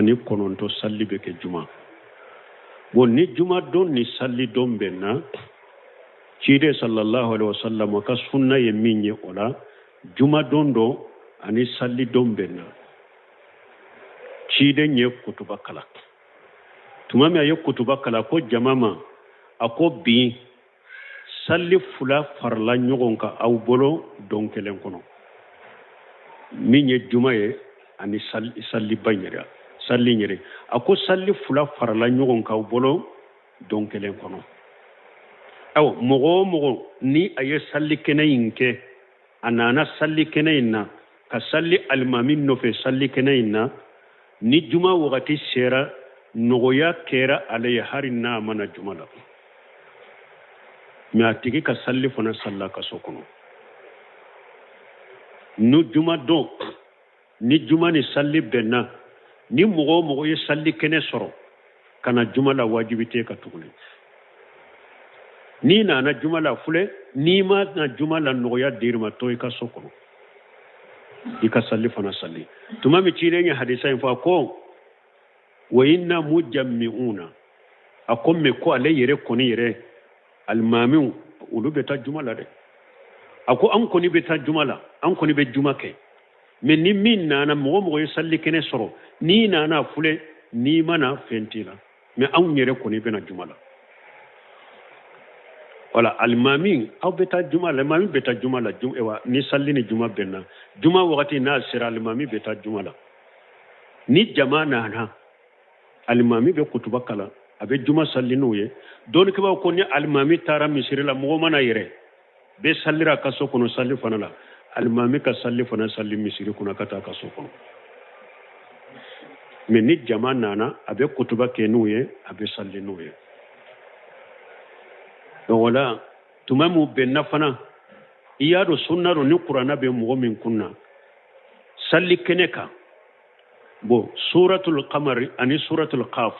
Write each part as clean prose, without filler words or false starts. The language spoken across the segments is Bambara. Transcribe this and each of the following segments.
19 sali bɛ kɛ juma. Bon, ni juma don ni sali don bɛnna, ciden sallallahu alaihi wasallam ka sunna ye min ye, o la juma don don ani sali don bɛnna, ciden ye kutuba kalan. Tuma min a ye kutuba kalan ko jama ma, a ko bi sali fila farala ɲɔgɔn kan aw bolo don kelen kɔnɔ, min ye juma ye ani saliba yɛrɛ, sali yɛrɛ. A ko sali fila farala ɲɔgɔn kan aw bolo don kelen kɔnɔ. Awa, mɔgɔ o mɔgɔ ni a ye sali kɛnɛ in kɛ, a nana sali kɛnɛ in na ka sali alimami nɔfɛ sali kɛnɛ in na, ni juma wagati sera, nɔgɔya kɛra ale ye hali n'a ma na juma la, mɛ a tigi ka sali fana salila ka so kɔnɔ. Ni juma don ni juma ni sali bɛnna, ni mɔgɔ o mɔgɔ ye sali kɛnɛ sɔrɔ ka na juma la, wajibi t'e kan tuguni. N'i nana juma la filɛ, n'i ma na juma la, nɔgɔya dir'i ma, to i ka so kɔnɔ, i ka sali fana sali. Tuma min ciden ye hadisa in fɔ, a ko wa inna mujammi'una, a ko mɛ ko ale yɛrɛ kɔni yɛrɛ, alimamiw olu bɛ taa juma la dɛ. A ko an kɔni bɛ taa juma la, an kɔni bɛ juma kɛ, mɛ ni min nana, mɔgɔ mɔgɔ ye sali kɛnɛ sɔrɔ, n'i nana filɛ, n'i ma na, fɛn t'i la, mɛ anw yɛrɛ kɔni bɛna juma la. Wala alimami, aw bɛ taa juma la, alimami bɛ taa juma la. Ni sali ni juma bɛnna, juma wagati n'a sera, alimami bɛ taa juma la. Ni jama nana, alimami bɛ kutuba kalan, a bɛ juma sali n'u ye. Dɔnnikɛbaaw ko ni alimami taara misiri la, mɔgɔ ma na yɛrɛ, bɛɛ salira a ka so kɔnɔ sali fana la, alimami ka sali fana sali misiri kɔnɔ ka taa a ka so kɔnɔ. Mɛ ni jama nana, a bɛ kutuba kɛ n'u ye, a bɛ sali n'u ye. Donc wala tuma min bɛnna fana, i y'a dɔn sunna don, ni kuranna bɛ mɔgɔ min kun na sali kɛnɛ kan, bon, suratul kamari ani suratul kaf,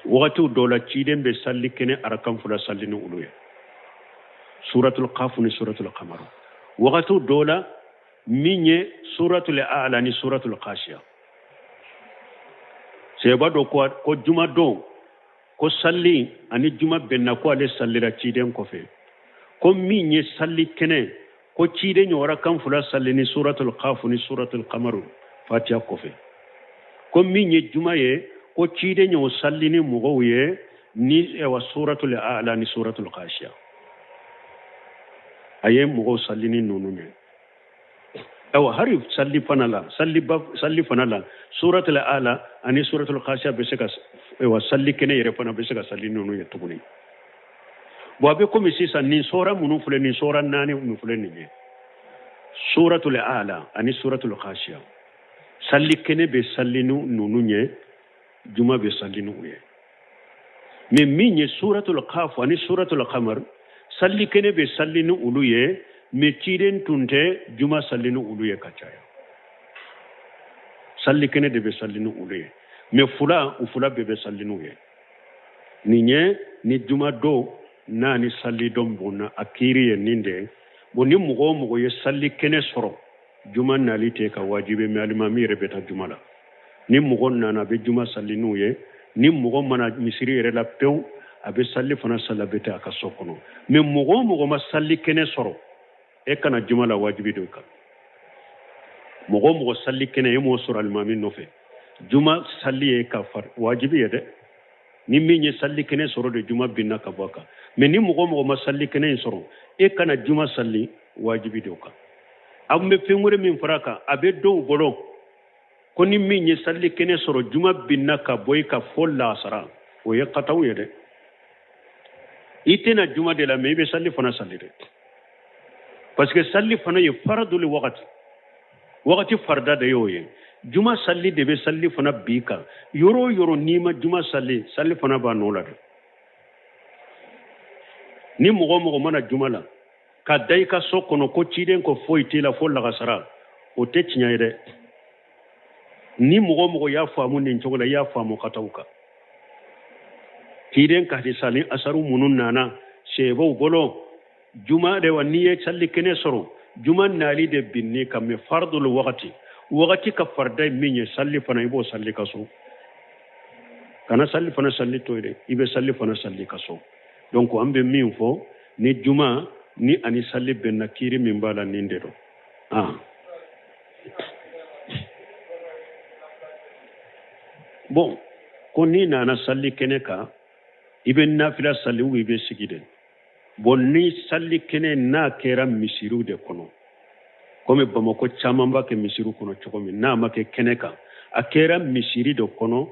wagatiw dɔw la ciden bɛ sali kɛnɛ arakan fila sali ni olu ye, suratul kaf ni suratul kamari. Wagatiw dɔw la, min ye suratul ala ni suratul khashiya. Sɛba dɔ ko juma don ko sali ani juma bɛnna, ko ale salira ciden kɔfɛ, ko min ye sali kɛnɛ, ko ciden ye arakan fila sali ni suratul kaf ni suratul kamaru fatiya kɔfɛ, ko min ye juma ye, ko ciden y'o sali ni mɔgɔw ye ni ewa suratul ala ni suratul khashiya. A ye mɔgɔw sali ni ninnu ye. Awa, hari sali fana la, sali fana la, suratul ala ani suratul khashiya bɛ se ka, ewa, sali kɛnɛ yɛrɛ fana bɛ se ka sali ninnu ye tuguni. Bon, a bɛ komi sisan nin sɔra minnu filɛ, nin sɔra naani minnu filɛ nin ye, suratul ala ani suratul khashiya, sali kɛnɛ bɛ sali ni ninnu ye, juma bɛ sali n'u ye. Mɛ min ye suratul kaf ani suratul kamar, sali kɛnɛ bɛ sali ni olu ye, mɛ ciden tun tɛ juma sali ni olu ye ka caya. Sali kɛnɛ de bɛ sali ni olu ye, mɛ fula u fula bɛɛ bɛ sali n'u ye. Nin ye ni juma don n'a ni sali don bonna, a kiiri ye nin de ye. Bon, ni mɔgɔ o mɔgɔ ye sali kɛnɛ sɔrɔ, juma nali tɛ ka wajibi, mɛ alimami yɛrɛ bɛ taa juma la. Ni mɔgɔ nana, a bɛ juma sali n'u ye. Ni mɔgɔ ma na misiri yɛrɛ la pewu, a bɛ sali fana sali, a bɛ taa a ka so kɔnɔ. Mɛ mɔgɔ o mɔgɔ ma sali kɛnɛ sɔrɔ, e ka na juma la, wajibi don kan. Mɔgɔ o mɔgɔ sali kɛnɛ e m'o sɔrɔ alimami nɔfɛ, juma sali ye ka far wajibi ye dɛ. Ni min ye sali kɛnɛ sɔrɔ de, juma binna ka bɔ a kan. Mɛ ni mɔgɔ o mɔgɔ ma sali kɛnɛ in sɔrɔ, e ka na juma sali, wajibi don kan. An bɛ fɛn wɛrɛ min fara a kan, a bɛ dɔw bolo ko ni min ye sali kɛnɛ sɔrɔ, juma binna ka bɔ i kan fo lasara. O ye kataw ye dɛ. I tɛna juma de la, mɛ i bɛ sali fana sali dɛ, parce que sali fana ye faraduli wagati, wagati farida de y'o ye. Juma sali de bɛ sali fana bi kan. Yɔrɔ o yɔrɔ n'i ma juma sali, sali fana b'a nɔ la dɛ. Ni mɔgɔ o mɔgɔ ma na juma la ka da i ka so kɔnɔ ko ciden ko foyi t'i la fo lagasara, o tɛ tiɲɛ ye dɛ. Ni mɔgɔ o mɔgɔ y'a faamu nin cogo la, i y'a faamu kataw kan. Ciden ka hadisa ni asaru minnu nana seebaw bolo, juma de wa, n'i ye sali kɛnɛ sɔrɔ, juma nali de binni kan, mɛ faradul wagati, Wagati ka farida ye min ye, sali fana i b'o sali ka so. Kana sali fana sali to yen dɛ, i bɛ sali fana sali ka so. Donc an bɛ min fɔ, ni juma ni ani sali bɛnna, kiiri min b'a la nin de don. Ah. Bon, ko n'i nana sali kɛnɛ kan, i bɛ nafila sali ou i bɛ sigi de. Bon, ni sali kɛnɛ n'a kɛra misiriw de kɔnɔ, komi Bamakɔ caman b'a kɛ misiriw kɔnɔ cogo min, n'a ma kɛ kɛnɛ kan, a kɛra misiri de kɔnɔ,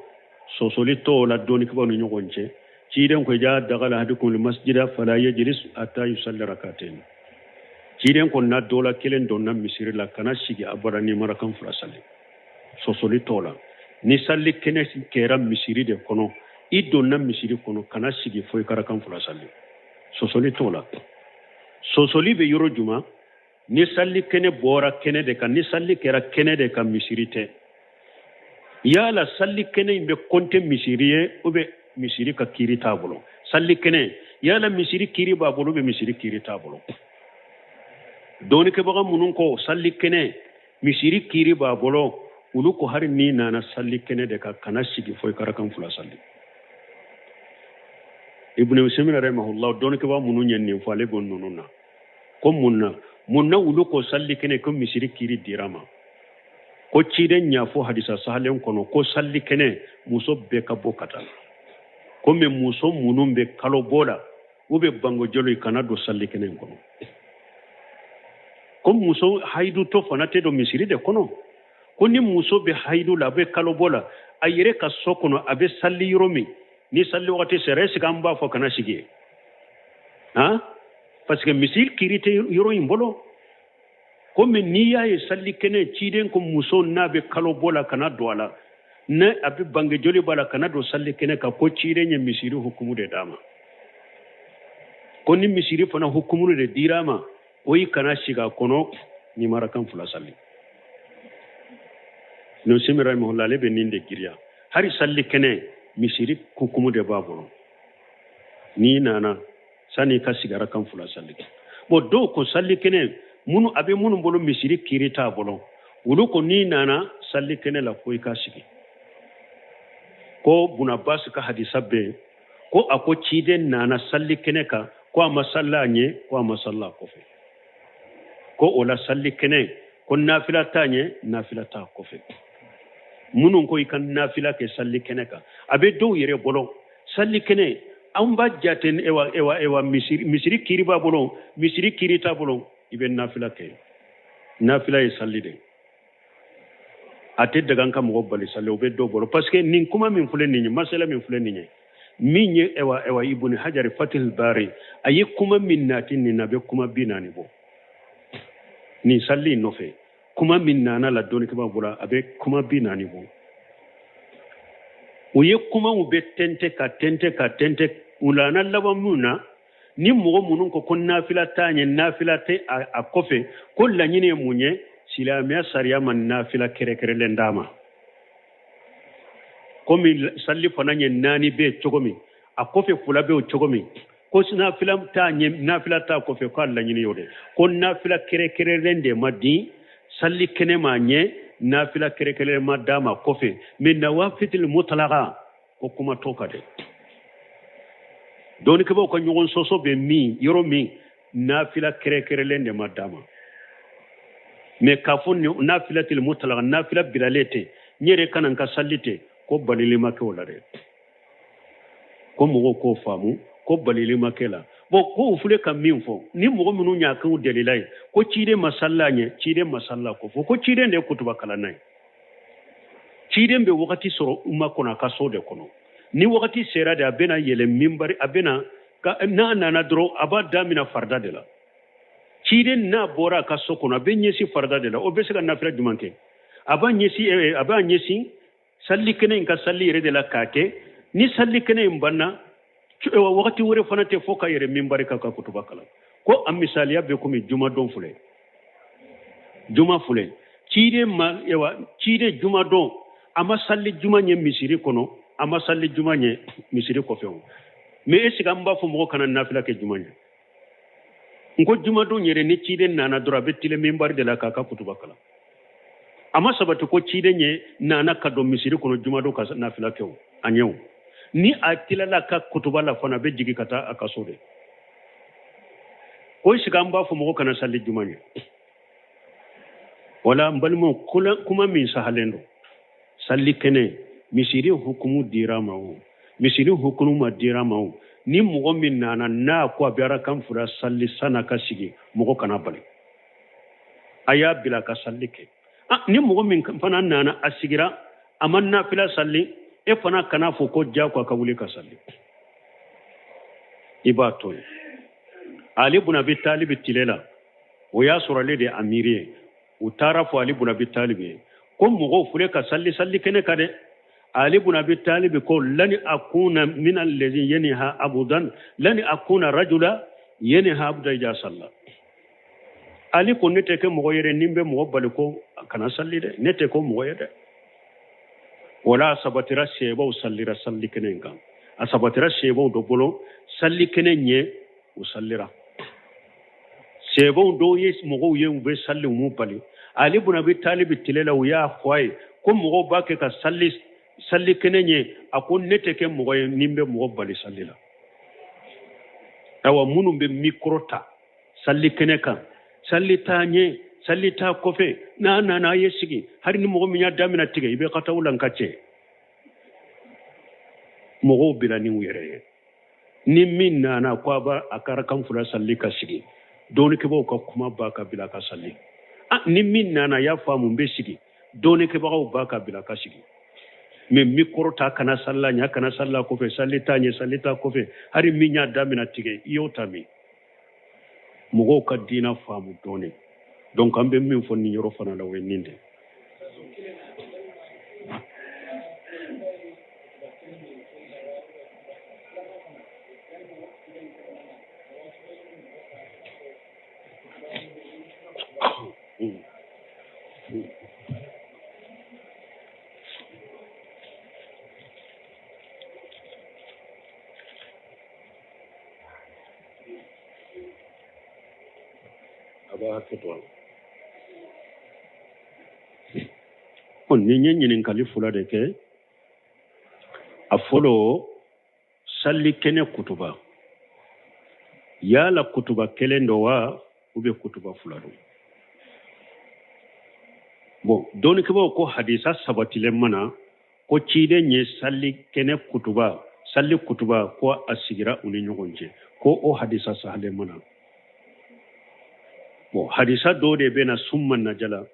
sɔsɔli t'o la dɔnnikɛbaaw ni ɲɔgɔn cɛ. Ciden ko iza dakala ahadukum masjida fala yajlis hatta yusalli rakatain. Ciden ko n'a dɔ la kelen donna misiri la, kana sigi abada n'i ma rakan fila sali. Sɔsɔli t'o la. Ni sali kɛnɛ kɛra misiri de kɔnɔ, i donna misiri kɔnɔ, kana sigi fo i ka rakan fila sali. Sɔsɔli t'o la. Sɔsɔli bɛ yɔrɔ jumɛn? Ni sali kɛnɛ bɔra kɛnɛ de kan, ni sali kɛra kɛnɛ de kan, misiri tɛ. Yala sali kɛnɛ in bɛ kɔnte misiri ye ou bien misiri ka kiiri t'a bolo? Sali kɛnɛ, yala misiri kiiri b'a bolo ou bien misiri kiiri t'a bolo? Dɔnnikɛbaga minnu ko sali kɛnɛ misiri kiiri b'a bolo, olu ko hari n'i nana sali kɛnɛ de kan, kana sigi fo i ka rakan fila sali. Ibn Usaymin rahimahullah, dɔnnikɛbaga minnu ye nin fɔ, ale b'o ninnu na. Ko mun na? Mun na olu ko sali kɛnɛ ko misiri kiiri dira ma? Ko ciden y'a fɔ hadisa sahalen kɔnɔ ko sali kɛnɛ muso bɛɛ ka bɔ ka taa, komi muso minnu bɛ kalo bɔ la u bɛ bangejoli, kana don sali kɛnɛ in kɔnɔ. Ko muso hayidutɔ fana tɛ don misiri de kɔnɔ. Ko ni muso bɛ hayidu la, a bɛ kalo bɔ la, a yɛrɛ ka so kɔnɔ, a bɛ sali yɔrɔ min, ni sali wagati sera, est ce que an b'a fɔ kana sigi yen? Han, parce que misiri kiiri tɛ yɔrɔ in bolo. Komi n'i y'a ye sali kɛnɛ, ciden ko muso n'a bɛ kalo bɔ la kana don a la, ne a bɛ bangejoli b'a la kana don sali kɛnɛ kan, ko ciden ye misiri hukumu de d'a ma. Ko ni misiri fana hukumu de dira a ma, o i kana sigi a kɔnɔ n'i ma rakan fila sali. Ibn Usaymin rahimahullah, ale bɛ nin de giriya. Hari sali kɛnɛ misiri hukumu de b'a bolo, n'i nana sani i ka sigi rakan fila sali. Bon, dɔw ko sali kɛnɛ minnu a bɛ minnu bolo misiri kiiri t'a bolo, olu ko n'i nana sali kɛnɛ la ko i ka sigi. Ko Buna Abbas ka hadisa bɛ yen, ko a ko ciden nana sali kɛnɛ kan, ko a ma sali a ɲɛ, ko a ma sali a kɔfɛ. Ko o la sali kɛnɛ ko nafila t'a ɲɛ, nafila t'a kɔfɛ. Minnu ko i ka nafila kɛ sali kɛnɛ kan, a bɛ dɔw yɛrɛ bolo sali kɛnɛ an b'a jate ewa ewa ewa misiri kiiri b'a bolo, misiri kiiri t'a bolo, i bɛ nafila kɛ. Nafila ye sali de, a tɛ daga an ka mɔgɔ bali sali, o bɛ dɔw bolo. Parce que nin kuma min filɛ nin ye, masala min filɛ nin ye, min ye ewa ewa Ibn Hajar Fathul Bari, a ye kuma min nati nin na, a bɛ kuma 40 bɔ nin sali in nɔfɛ. Kuma min nana la dɔnnikɛbaa bolo, a bɛ kuma 40 bɔ. U ye kumaw bɛ tɛntɛ ka tɛntɛ ka tɛntɛ. U nana laban min na, ni mɔgɔ minnu ko ko nafila t'a ɲɛ, nafila tɛ a kɔfɛ, ko laɲini ye mun ye? Silamɛya sariya ma nafila kɛrɛnkɛrɛnlen d'a ma. Komi sali fana ɲɛ naani bɛ cogo min, a kɔfɛ fila bɛ o cogo min, ko nafila t'a ɲɛ, nafila t'a kɔfɛ, k'a laɲini y'o de. Ko nafila kɛrɛnkɛrɛnlen de ma di sali kɛnɛ ma ɲɛ, nafila kɛrɛnkɛrɛnlen ma d'a ma kɔfɛ. Mais nawafil mutlaka, ko kuma t'o kan dɛ. Dɔnnikɛbaaw ka ɲɔgɔn sɔsɔ bɛ min yɔrɔ min, nafila kɛrɛnkɛrɛnlen de ma d'a ma. Mais k'a fɔ nafilatil mutlaka, nafila bilalen tɛ, n yɛrɛ kana n ka sali tɛ, ko balili ma kɛ o la dɛ. Ko mɔgɔw k'o faamu, ko balili ma kɛ la. Bon, ko u filɛ ka min fɔ, ni mɔgɔ minnu y'a kɛ u delila ye ko ciden ma sali a ɲɛ, ciden ma sali a kɔfɛ, ko ciden de ye kutuba kalanna ye. Ciden bɛ wagati sɔrɔ u ma kɔnɔ a ka so de kɔnɔ. Ni wagati sera de, a bɛna yɛlɛ minbari, a bɛna n'a nana dɔrɔn, a b'a daminɛ farida de la. Ciden n'a bɔra a ka so kɔnɔ, a bɛ ɲɛsin farida de la. O bɛ se ka nafila jumɛn kɛ? A b'a ɲɛsin sali kɛnɛ in ka sali yɛrɛ de la k'a kɛ. Ni sali kɛnɛ in banna, wagati wɛrɛ fana tɛ fo ka yɛrɛ minbari kan ka kutuba kalan. Ko a misaliya bɛ komi jumadon filɛ, juma filɛ, ciden ma ewa ciden jumadon a ma sali juma ɲɛ misiri kɔnɔ, a ma sali juma ɲɛ misiri kɔfɛ. O mais est ce que an b'a fɔ mɔgɔ kana nafila kɛ juma ɲɛ? N ko jumadon yɛrɛ, ni ciden nana dɔrɔn, a bɛ tilen minbari de la k'a ka kutuba kalan. A ma sabati ko ciden ye nana ka don misiri kɔnɔ jumadon ka nafila kɛ o a ɲɛ o. Ni a tilala ka kutuba la fana, a bɛ jigin ka taa a ka so de. Ko sigi an b'a fɔ mɔgɔ kana sali juma ɲɛ. Wala n balimaw, kuma min sahalen don, sali kɛnɛ misiri hukumu dira ma o, misiri hukumu ma dira ma o, ni mɔgɔ min nana n'a ko a bɛ arakan fila sali san'a ka sigi, mɔgɔ kana bali, a y'a bila ka sali kɛ. Ni mɔgɔ min fana nana a sigira a ma nafila sali, e fana kana fɔ ko diyagoya ka wuli ka sali, i b'a to yen. Ali bun Abi Talib tile la, o y'a sɔrɔ ale de ye amiri ye. U taara fɔ Ali bun Abi Talib ye ko mɔgɔw filɛ ka sali sali kɛnɛ kan dɛ. Ali bun Abi Talib ko lani akuna min allazi yanha abudan lani akuna rajula yanha abudan ija salla. Ali ko ne tɛ kɛ mɔgɔ yɛrɛ ni n bɛ mɔgɔ bali ko kana sali dɛ, ne tɛ kɛ mɔgɔ ye dɛ. Wala a sabatira sebaw salira sali kɛnɛ in kan, a sabatira sebaw dɔ bolo sali kɛnɛ ɲɛ, u salira. Sebaw dɔw ye mɔgɔw ye u bɛ sali, u m'u bali. Ali bun Abi Talib tile la, u y'a fɔ a ye ko mɔgɔw b'a kɛ ka sali sali kɛnɛ ɲɛ, a ko ne tɛ kɛ mɔgɔ ye ni n bɛ mɔgɔ bali sali la. Ayiwa, minnu bɛ mikoro ta sali kɛnɛ kan, sali t'a ɲɛ, sali t'a kɔfɛ, n'a nana a ye sigi, hali ni mɔgɔ min y'a daminɛ tigɛ, i bɛ ka taa u la n ka cɛ. Mɔgɔw bila ni u yɛrɛ ye. Ni min nana ko a b'a a ka arakan fila sali ka sigi, dɔɔnikɛbagaw ka kuma b'a ka bila ka sali. Ni min nana a y'a faamu n bɛ sigi, dɔɔnikɛbagaw b'a ka bila ka sigi. Mɛ mikoro ta kana sali la ɲɛ, kana sali la kɔfɛ, sali t'a ɲɛ, sali t'a kɔfɛ, hali min y'a daminɛ tigɛ, i y'o ta min. Mɔgɔw ka diina faamu dɔɔni. Donc an bɛ min fɔ nin yɔrɔ fana la, o ye nin de. A b'a hakɛ to a la. Nin ye ɲininkali fila de kɛ. A fɔlɔ, sali kɛnɛ kutuba, yala kutuba kelen don wa ou bien kutuba fila don? Bon, dɔnnikɛbaaw ko hadisa sabatilen ma na ko ciden ye sali kɛnɛ kutuba, sali kutuba ko a sigira u ni ɲɔgɔn cɛ, ko o hadisa sahalen ma na. Bon, hadisa dɔw de bɛ na summa najala,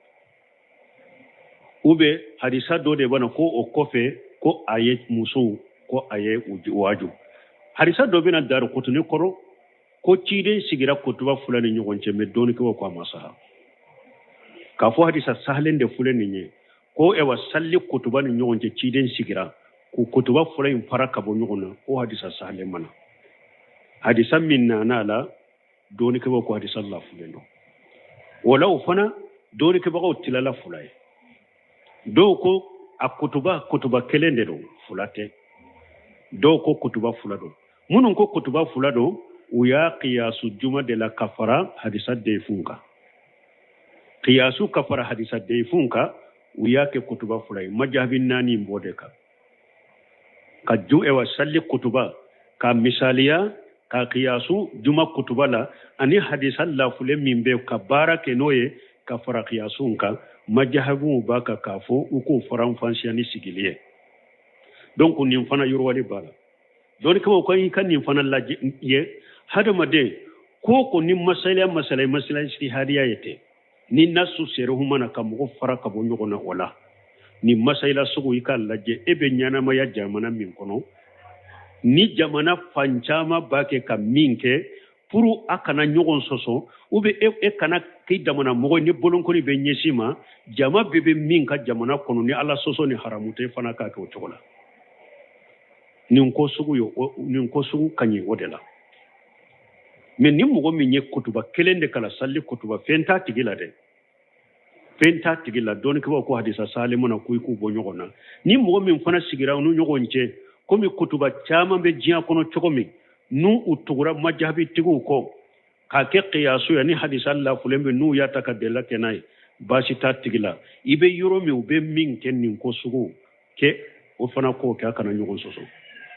ou bien hadisa dɔ de bɛ na ko o kɔfɛ ko a ye musow ko a ye u waaju. Hadisa dɔ bɛ na Darukutuni kɔrɔ ko ciden sigira kutuba fila ni ɲɔgɔn cɛ, mɛ dɔnnikɛbaaw ko a ma saha. K'a fɔ hadisa sahalen de filɛ nin ye ko ewa sali kutuba ni ɲɔgɔn cɛ ciden sigira k'u kutuba fila in fara ka bɔ ɲɔgɔn na, o hadisa sahalen ma na. Hadisa min nana a la, dɔnnikɛbaaw ko hadisa lafulen don. Wala o fana dɔnnikɛbagaw tilala fila ye. Dɔw ko a kutuba kutuba kelen de don, fila tɛ. Dɔw ko kutuba fila don. Minnu ko kutuba fila don, u y'a kiyasu juma de la ka fara hadisa deyifun kan. Kiyasu ka fara hadisa deyifun kan, u y'a kɛ kutuba fila ye. Majahabi naani b'o de kan. Ka ju ewa sali kutuba ka misaliya ka kiyasu juma kutuba la ani hadisa lafulen min bɛ ka baara kɛ n'o ye ka fara kiyasu kan, majahabiw b'a kan k'a fɔ u k'o faranfasiya ni sigili ye. Donc nin fana yɔrɔwale b'a la. Dɔnnikɛbaaw ko i ka nin fana lajɛ ye, hadamaden ko ko ni masala masala masala ijtihadiya ye tɛ ni nasu serihu mana ka mɔgɔ fara ka bɔ ɲɔgɔn na, o la ni masala sugu i k'a lajɛ e bɛ ɲɛnamaya jamana min kɔnɔ, ni jamana fan caman b'a kɛ ka min kɛ pour a kana ɲɔgɔn sɔsɔ, ou bien e kana k'i jamana mɔgɔ ni bolonkɔni bɛ ɲɛsin ma, jama bɛɛ bɛ min ka jamana kɔnɔ ni ala sɔsɔ ni haramu tɛ, fana k'a kɛ o cogo la. Nin ko sugu ye, nin ko sugu ka ɲi o de la. Mais ni mɔgɔ min ye kutuba kelen de kalan, sali kutuba, fɛn t'a tigi la dɛ, fɛn t'a tigi la. Dɔnnikɛbaaw ko hadisa sahalen mana ko i k'u bɔ ɲɔgɔn na. Ni mɔgɔ min fana sigira u ni ɲɔgɔn cɛ, komi kutuba caman bɛ diɲɛ kɔnɔ cogo min, n'u u tugura majahabitigiw kɔ k'a kɛ kiyasu ye ni hadisa lafulen bɛ, n'u y'a ta ka delila kɛ n'a ye, Baasi t'a tigi la. I bɛ yɔrɔ min, u bɛ min kɛ nin ko sugu kɛ, o fana k'o kɛ, a kana ɲɔgɔn sɔsɔ.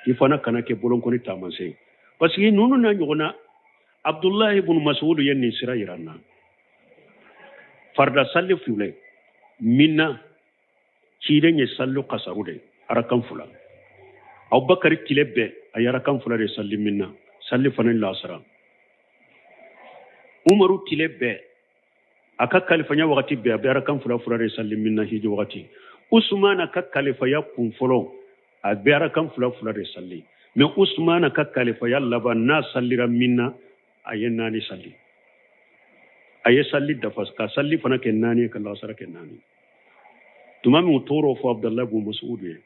I fana kana kɛ bolonkɔni taamasiyɛn, parce que ninnu n'a ɲɔgɔnna, Abdulahi ibn Mas'ud ye nin sira yira n na. Farida salli filɛ min na, ciden ye salli kasaru de arakan fila. Abubakari tile bɛɛ a ye arakan fila de salli min na, salli fana ni lasara. Umaru tile bɛɛ, a ka kalifaya wagati bɛɛ, a bɛ arakan fila fila de salli min na hiji wagati. Usumana ka kalifaya kun fɔlɔ, a bɛ arakan fila fila de salli. Mais Usumana ka kalifaya laban, n'a sallira min na, a ye naani salli. A ye salli dafa ka salli fana kɛ naani ye, ka lasara kɛ naani. Tuma min u tor'o fɔ Abudalayi bun Masudu ye,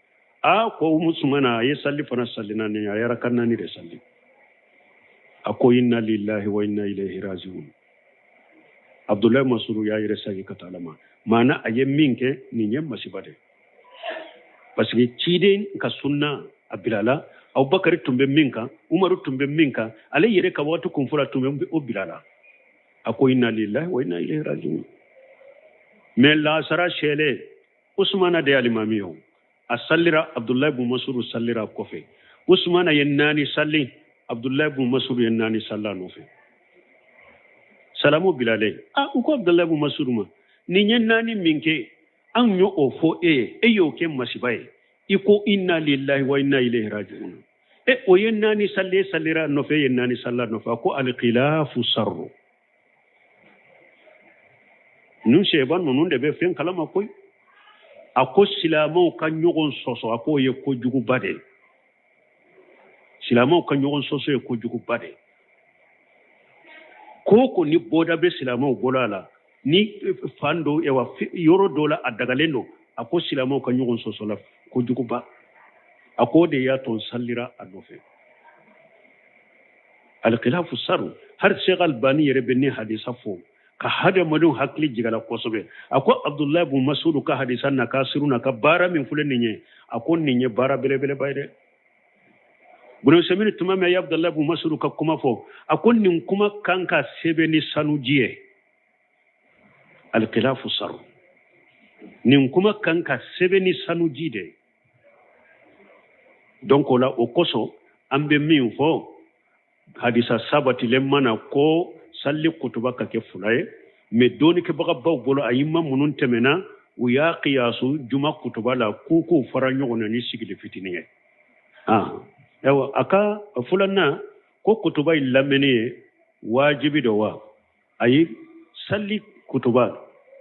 a ko Usumana a ye salli fana salli naani, a ye arakan naani de salli. A ko inna lillahi wa inna ilayhi rajiun. Abudulayi Masudu y'a yɛrɛ sagi ka taa Ala ma. Maana a ye min kɛ nin ye masiba de, parce que ciden ka sunna a bilala. Abubakari tun bɛ min kan, Umaru tun bɛ min kan, ale yɛrɛ ka waati kun fɔlɔ tun bɛ o bilala. A ko inna lillahi wa inna ilayhi rajiun. Mais lasara sɛlɛ, Usumana de ye alimami ye, a sallira, Abudulayi bun Masudu sallira kɔfɛ. Usumana ye naani salli, Abudulayi bun Masudu ye naani salli a nɔfɛ. Salamu bilalen, a u ko Abudulayi bun Masudu ma, nin ye naani min kɛ, anw y'o o fɔ e ye, e y'o kɛ masiba ye, i ko inna lillahi wa inna ilayhi rajiun. E o ye naani salli, e sallira a nɔfɛ, e ye naani salli a nɔfɛ. A ko alkhilafu sarru. Ninnu sɛba ninnu de bɛ fɛn kalama koyi. A ko silamɛw ka ɲɔgɔn sɔsɔ, a k'o ye kojuguba de ye. Silamɛw ka ɲɔgɔn sɔsɔ ye kojuguba de ye. Ko o ko ni bɔda bɛ silamɛw bolo a la, ni fan dɔ, ewa, yɔrɔ dɔ la a dagalen don, a ko silamɛw ka ɲɔgɔn sɔsɔ la kojuguba. A ko o de y'a to n sallira a nɔfɛ. Alkhilafu saru. Har Sheikh Albani yɛrɛ bɛ nin hadisa fɔ ka hadamadenw hakili jigin a la kosɛbɛ. A ko Abudulayi bun Masudu ka hadisa n'a ka siru n'a ka baara min filɛ nin ye, a ko nin ye baara belebeleba ye dɛ. Bun Usemini tuma min a ye Abudulayi bun Masudu ka kuma fɔ, a ko nin kuma kan ka sɛbɛn ni sanuji ye. Alkhilafu saru. Nin kuma kan ka sɛbɛn ni sanuji de ye. Donc o la, o kosɔn an bɛ min fɔ, hadisa sabatilen ma na ko salli kutuba ka kɛ fila ye. Mais dɔnnikɛbagabaw bolo, a ima minnu tɛmɛna, u y'a kiyasu juma kutuba la k'u k'u fara ɲɔgɔn na ni sigili fitinin ye. Ayiwa, a ka filanan ko kutuba in lamɛnni ye wajibi dɔ wa? Ayi, salli kutuba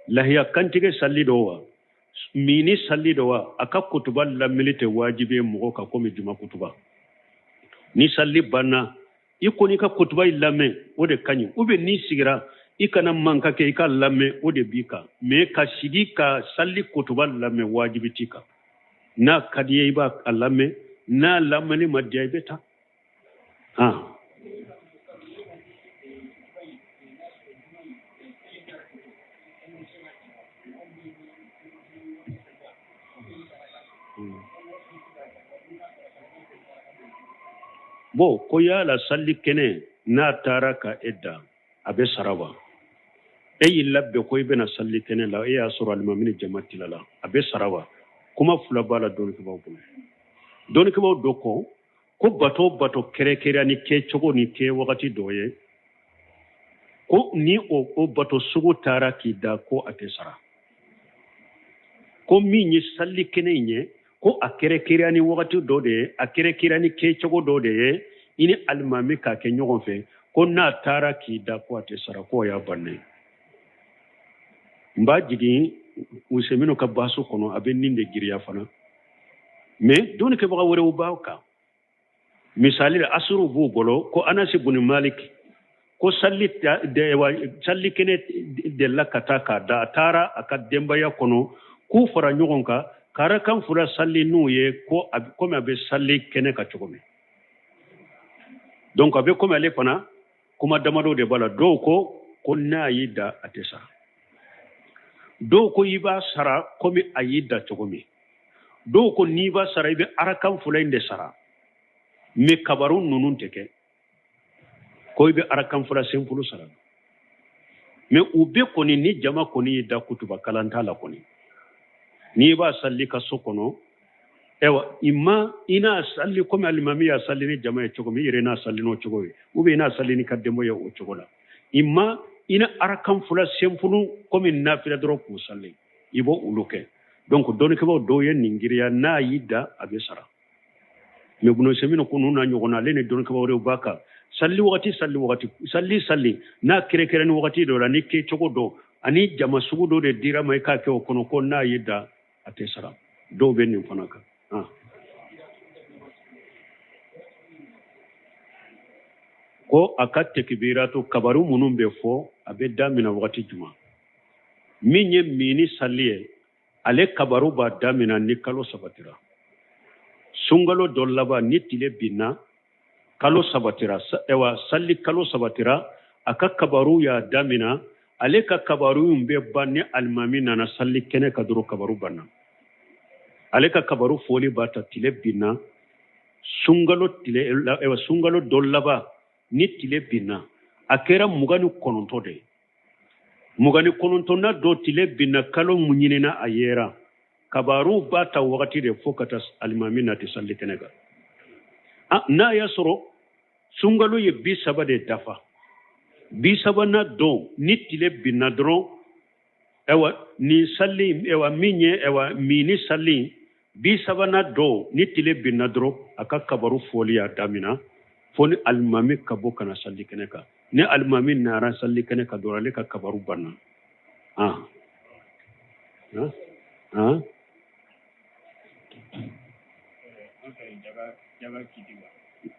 lahiya kantigɛ salli dɔ wa, mini salli dɔ wa, a ka kutuba lamɛnni tɛ wajibi ye mɔgɔ kan komi juma kutuba. Ni salli banna, i kɔni ka kutuba in lamɛn, o de ka ɲi. Ou bien n'i sigira, i kana mankan kɛ, i ka lamɛn, o de b'i kan. Mais ka sigi ka salli kutuba lamɛn, wajibi t'i kan. N'a ka di ye, i b'a lamɛn, n'a lamɛnni ma diya, i bɛ taa. Han. Bon, ko yala salli kɛnɛ n'a taara ka e dan, a bɛ sara wa? E y'i labɛn ko i bɛna salli kɛnɛ la, e y'a sɔrɔ alimami ni jama tilala, a bɛ sara wa? Kuma fila b'a la dɔnnikɛbaaw bolo. Dɔnnikɛbaaw dɔ ko bato bato kɛrɛkɛrɛya ni kɛcogo ni kɛ wagati dɔ ye, ko ni o bato sugu taara k'i da, ko a tɛ sara. Ko min ye salli kɛnɛ in ye, ko a kɛrɛkɛrɛya ni wagati dɔ de ye, a kɛrɛkɛrɛya ni kɛcogo dɔ de ye, i ni alimami k'a kɛ ɲɔgɔn fɛ, ko n'a taara k'i da, ko a tɛ sara, k'o y'a bannen. N b'a jigin Useminu ka basu kɔnɔ, a bɛ nin de giriya fana. Mais dɔnnikɛbaga wɛrɛw b'a kan. Misali la, asuru b'u bolo ko Anasi bun Malik ko salli salli kɛnɛ delila ka taa k'a da, a taara a ka denbaya kɔnɔ k'u fara ɲɔgɔn kan ka arakan fila salli n'u ye, ko komi a bɛ salli kɛnɛ kan cogo min. Donc a bɛ komi ale fana kuma damadɔ de b'a la. Dɔw ko n'a y'i da, a tɛ sara. Dɔw ko i b'a sara komi a y'i da cogo min. Dɔw ko n'i b'a sara, i bɛ arakan fila in de sara. Mais kabaru ninnu tɛ kɛ ko i bɛ arakan fila senfulu sara. Mais u bɛ kɔni ni jama kɔni y'i da kutuba kalan t'a la kɔni, n'i b'a sali ka so kɔnɔ, ayiwa, i ma i n'a sali komi alimami y'a sali ni jama ye cogo min, i yɛrɛ n'a sali n'o cogo ye, ou bien i n'a sali n'i ka denbaya ye o cogo la. I ma i na arakan fila senfunu komi nafila dɔrɔn k'u sali, i b'o olu kɛ. Donc dɔnnikɛbaaw dɔw ye nin giriya, n'a y'i da a bɛ sara. Mais Ibunu Usaymin ko ninnu n'a ɲɔgɔnna, ale ni dɔnnikɛbaa wɛrɛw b'a kan sali wagati, sali wagati, sali sali n'a kɛrɛnkɛrɛnni wagati dɔ la, ni kɛcogo dɔ ani jama sugu dɔ de dira ma i k'a kɛ o kɔnɔ, ko n'a y'i da a tɛ sara. Dɔw bɛ nin fana kan. Ko a ka tekibiratu kabaru minnu bɛ fɔ, a bɛ damina wagati jumɛn? Min ye mini sali ye, ale kabaru b'a damina ni kalo sabatira, sunkalo dɔ laban ni tile binna, kalo sabatira, ayiwa, sali kalo sabatira, a ka kabaru y'a damina. Ale ka kabaru in bɛ ban ni alimami nana sali kɛnɛ kan dɔrɔn, kabaru banna. Ale ka kabaru fɔli b'a ta tile binna sunkalo tile, ayiwa, sunkalo dɔ laban ni tile binna, a kɛra 29 de ye. 29nan dɔ tile binna, kalo mun ɲinina a yera, kabaru b'a ta wagati de fo ka taa alimami nati sali kɛnɛ kan. N'a y'a sɔrɔ sunkalo ye 30 de dafa, 30nan don ni tile binna dɔrɔn, ayiwa, nin sali, ayiwa, min ye, ayiwa, mini sali, 30nan don ni tile binna dɔrɔn, a ka kabaru fɔli y'a damina fo ni alimami ka bɔ ka na sali kɛnɛ kan. Ni alimami nana sali kɛnɛ kan dɔrɔn, ale ka kabaru banna. An fɛ jaga kiti wa,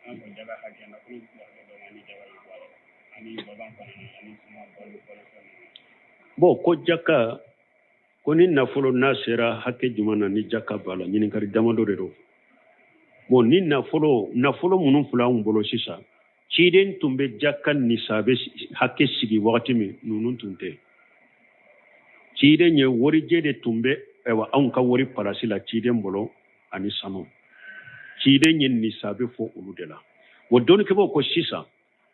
an fɛ jaga hakɛ nafolo hakɛ dɔ ani jaga bɛ bɔ a la, ani bagan fana ani suman balo balo fɛn ninnu. Bon, ko jaka ko ni nafolo n'a sera hakɛ jumɛn na ni jaka b'a la, ɲininkali damadɔ de don. Bon, ni nafolo minnu filɛ anw bolo sisan, ciden tun bɛ jaka nisabe hakɛ sigi wagati min, ninnu tun tɛ. Ciden ye warijɛ de tun bɛ, ayiwa, anw ka wari palasi la ciden bolo ani sanu. Ciden ye nisabe fɔ olu de la. Bon, dɔnnikɛbaaw ko sisan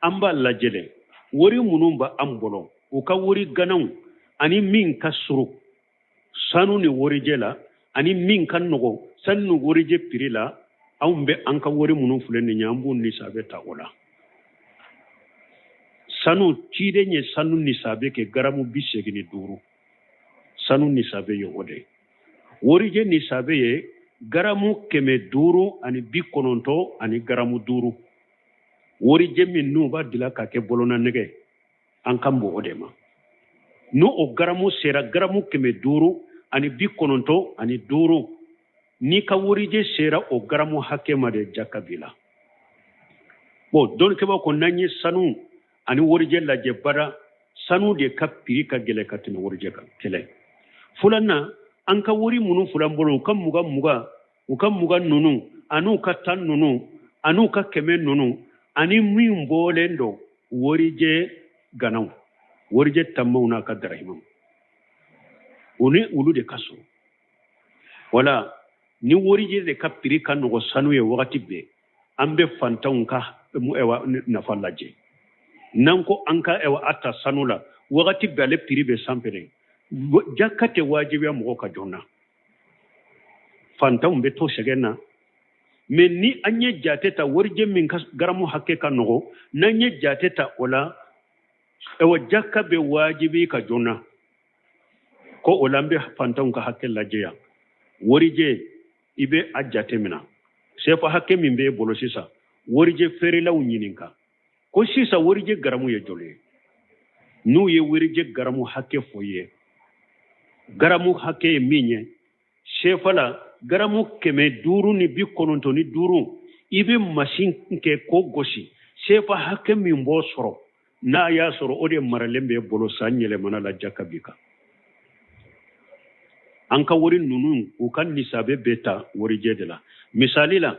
an b'a lajɛ dɛ, wari minnu b'an bolo, u ka wari ganaw ani min ka surun sanu ni warijɛ la, ani min ka nɔgɔ sanu ni warijɛ piri la, anw bɛ an ka wari minnu filɛ nin ye, an b'u nisabe ta o la. Sanu, ciden ye sanu nisabe kɛ garamu 85, sanu nisabe ye o de ye. Warijɛ nisabe ye garamu 590 ani garamu 5. Warijɛ min n'u b'a dilan ka kɛ bolona nɛgɛ, an kan b'o de ma. N'o o garamu sera garamu 595, n'i ka warijɛ sera o garamu hakɛ ma de, jaka b'i la. Bon, dɔnnikɛbaaw ko n'an ye sanu ani warijɛ lajɛ bada, sanu de ka piri ka gɛlɛn ka tɛmɛ warijɛ kan. Kelen filanan, an ka wari minnu filɛ an bolo, u ka mugan mugan, u ka mugan ninnu an'u ka tan ninnu an'u ka kɛmɛ ninnu, ani min bɔlen don warijɛ ganaw, warijɛ tanmaw n'a ka darahimaw, u ni olu de ka surun. Wala ni warijɛ de ka piri ka nɔgɔ sanu ye wagati bɛɛ, an bɛ fantanw ka ɛwa nafa lajɛ. N'an ko an ka ɛwa a ta sanu la wagati bɛɛ, ale piri bɛ sanfɛ de, jaka tɛ wajibiya mɔgɔ ka joona, fantanw bɛ to sɛgɛn na. Mais ni an ye jate ta warijɛ min ka garamu hakɛ ka nɔgɔ, n'an ye jate ta o la, ɛwa jaka bɛ wajibi ka joona, ko o la an bɛ fantanw ka hakɛ lajɛ yan. Warijɛ i bɛ a jate minɛ, sefa hakɛ min b'e bolo sisan, warijɛ feerelaw ɲininka ko sisan warijɛ garamu ye joli ye. N'u ye warijɛ garamu hakɛ fɔ i ye, garamu hakɛ ye min ye sefa la, garamu 595, i bɛ masin kɛ k'o gosi, sefa hakɛ min b'o sɔrɔ, n'a y'a sɔrɔ o de maralen b'e bolo san yɛlɛmana la, jaka b'i kan. An ka wari ninnu, u ka nisabe bɛ ta warijɛ de la. Misali la,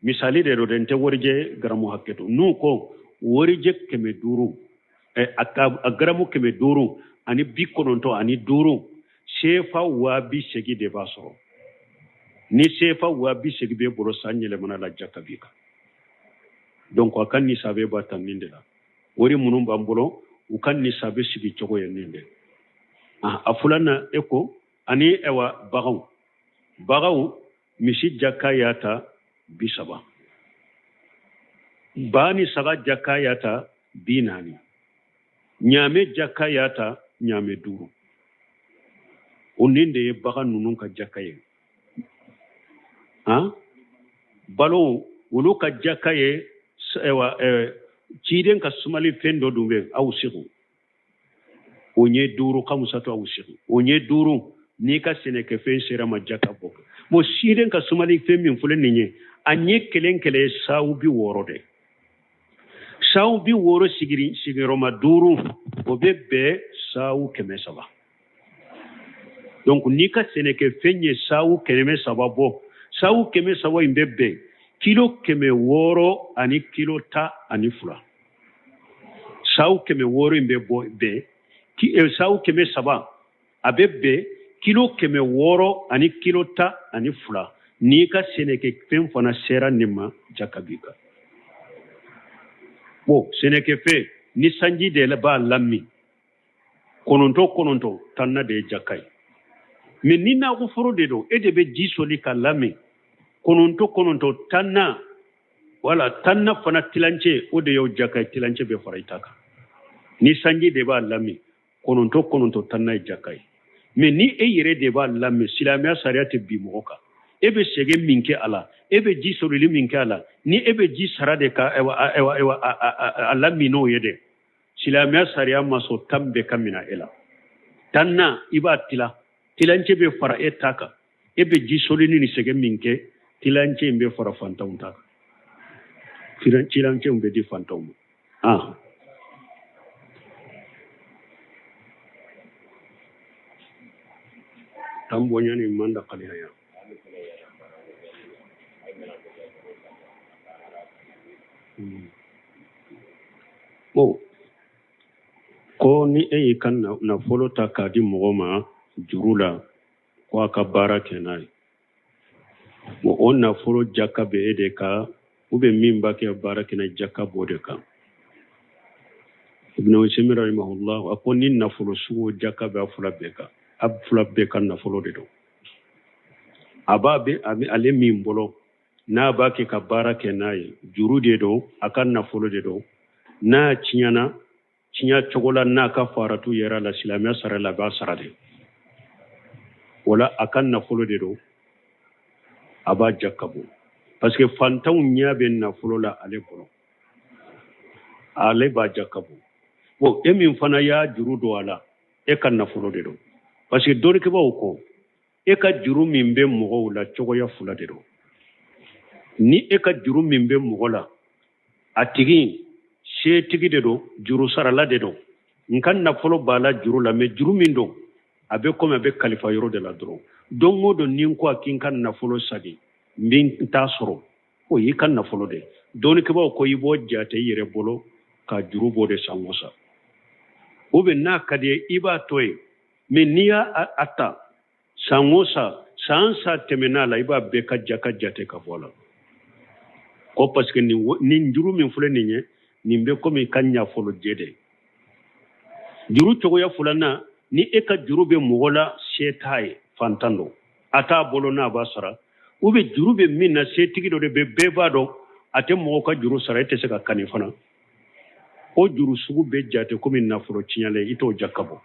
misali de don dɛ, n tɛ warijɛ garamu hakɛ to. N'u ko warijɛ 500, a garamu 595, sefa 80,000 de b'a sɔrɔ. Ni sefa 80,000 b'e bolo san yɛlɛmana la, jaka b'i kan. Donc a ka nisabe b'a ta nin de la. Wari minnu b'an bolo, U ka nisabi sigi cogo ye nin de. A filanan e ko ani ɛwa baganw, baganw misi jaka y'a ta 30, ba ni saga jaka y'a ta 40, ɲaamɛ jaka y'a ta ɲaamɛ 5. O nin de ye bagan ninnu ka jaka ye. Han balo olu ka jaka ye ɛwa ciden ka sumali fɛn dɔ dun bɛ aw segu o ɲɛ 5 kamusatu aw segu o ɲɛ 5 n'i ka sɛnɛkɛfɛn sera ma jaka bɔ. Bon ciden ka sumali fɛn min filɛ nin ye a ɲɛ kelen kelen ye sawu 60 de. Sawu 60 sigiyɔrɔma 5 o bɛ bɛn sawu 300. Donc n'i ka sɛnɛkɛfɛn ye sawu 300 bɔ, sawu 300 in bɛ bɛn kilo 600 ani kilo 12. Sawu 600 in bɛ bɔ bɛn sawu 300 a bɛ bɛn kilo 600 ani kilo 12. N'i ka sɛnɛkɛfɛn fana sera nin ma jaka b'i kan. Bon sɛnɛkɛfɛn ni sanji de b'a lamin 9 9 tanna de ye jaka ye. Mais ni nakɔ foro de don e de bɛ ji soli ka lamin 9 9 tanna, wala tanna fana tilancɛ o de y'o jaka ye, tilancɛ bɛ fara i ta kan. Ni sanji de b'a lamin 9 9 tanna ye jaka ye. Mais ni e yɛrɛ de b'a lamin silamɛya sariya tɛ bin mɔgɔ kan. E bɛ sɛgɛn min kɛ a la, e bɛ ji solili min kɛ a la, ni e bɛ ji sara de ka a lamin n'o ye dɛ. Silamɛya sariya ma sɔn tan bɛɛ ka minɛ e la. Tanna i b'a tila, tilancɛ bɛ fara e ta kan. E bɛ ji solili ni sɛgɛn min kɛ, tilancɛ in bɛ fara fantanw ta kan. Tilancɛ in bɛ di fantanw ma. Tan bonya ni man da kaliya ya. Bon ko ni e y'i ka nafolo ta k'a di mɔgɔ ma juru la ko a ka baara kɛ n'a ye, bon o nafolo jaka bɛ e de kan ou bien min b'a kɛ baara kɛ n'a ye jaka b'o de kan. Ibn Usaymin rahimahullah a ko ni nafolo sugu jaka bɛ a fila bɛɛ kan, a fila bɛɛ ka nafolo de don. A b'a bɛ ale min bolo n'a b'a kɛ ka baara kɛ n'a ye juru de don, a ka nafolo de don. N'a tiɲɛna tiɲɛ cogo la n'a ka faratu yɛrɛ la silamɛya sara la a b'a sara de. Wala a ka nafolo de don, a b'a jaka bɔ. Parce que fantanw ɲɛ bɛ nafolo la ale bolo, ale b'a jaka bɔ. Bon e min fana y'a juru don a la, e ka nafolo de don. Parce que dɔnnikɛbaaw ko e ka juru min bɛ mɔgɔw la cogoya fila de don. Ni e ka juru min bɛ mɔgɔ la, a tigi setigi de don, juru sarala de don, n ka nafolo b'a la juru la, mais juru min don a bɛ komi a bɛ kalifa yɔrɔ de la dɔrɔn. Don o don ni n ko a k'i ka nafolo sagi n bɛ n t'a sɔrɔ, o y'i ka nafolo de. Dɔnnikɛbaaw ko i b'o jate i yɛrɛ bolo ka juru b'o de san o san. Ou bien n'a ka di ye i b'a to yen, mais n'i y'a a ta san o san, san san tɛmɛna la i b'a bɛɛ ka jaka jate ka bɔ a la. Ko parce que nin juru min filɛ nin ye, nin bɛ komi i ka nafolo jɛ de. Juru cogoya filanan, ni e ka juru bɛ mɔgɔ la se t'a ye, fantan don, a t'a bolo n'a b'a sara, ou bien juru bɛ min na setigi dɔ de bɛ bɛɛ b'a dɔn a tɛ mɔgɔ ka juru sara, e tɛ se ka kani fana. O juru sugu bɛ jate komi nafolo tiɲɛlen, i t'o jaka bɔ,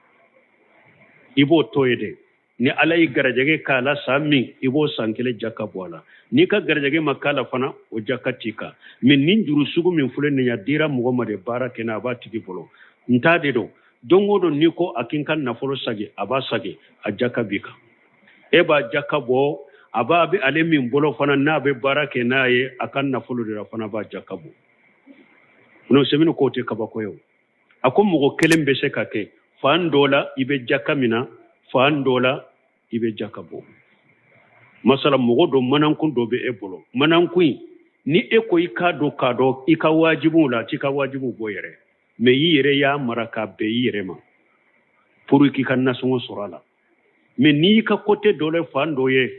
i b'o to yen de. Ni Ala y'i garijɛgɛ k'a la san min, i b'o san kelen jaka bɔ a la. N'i ka garijɛgɛ ma k'a la fana, o jaka t'i kan. Mais nin juru sugu min filɛ nin ye, a dira mɔgɔ ma de baara kɛ n'a, a b'a tigi bolo. N t'a de don. Don o don n'i ko a k'i ka nafolo sagi, a b'a sagi, a jaka b'i kan. E b'a jaka bɔ, a b'a bɛ ale min bolo fana n'a bɛ baara kɛ n'a ye, a ka nafolo de la fana b'a jaka bɔ. N'o sɛmini k'o tɛ kabako ye o. A ko mɔgɔ kelen bɛ se ka kɛ fan dɔ la i bɛ jaka mina, fan dɔ la i bɛ jaka bɔ. Masala mɔgɔ dɔ manankun dɔ bɛ e bolo, manankun in ni e ko i k'a dɔn k'a dɔn i ka wajibiw la, a t'i ka wajibiw bɔ yɛrɛ, mais i yɛrɛ y'a mara k'a bɛn i yɛrɛ ma pour k'i ka nasɔngɔ sɔrɔ a la. Mais n'i ka côté dɔ la fan dɔ ye,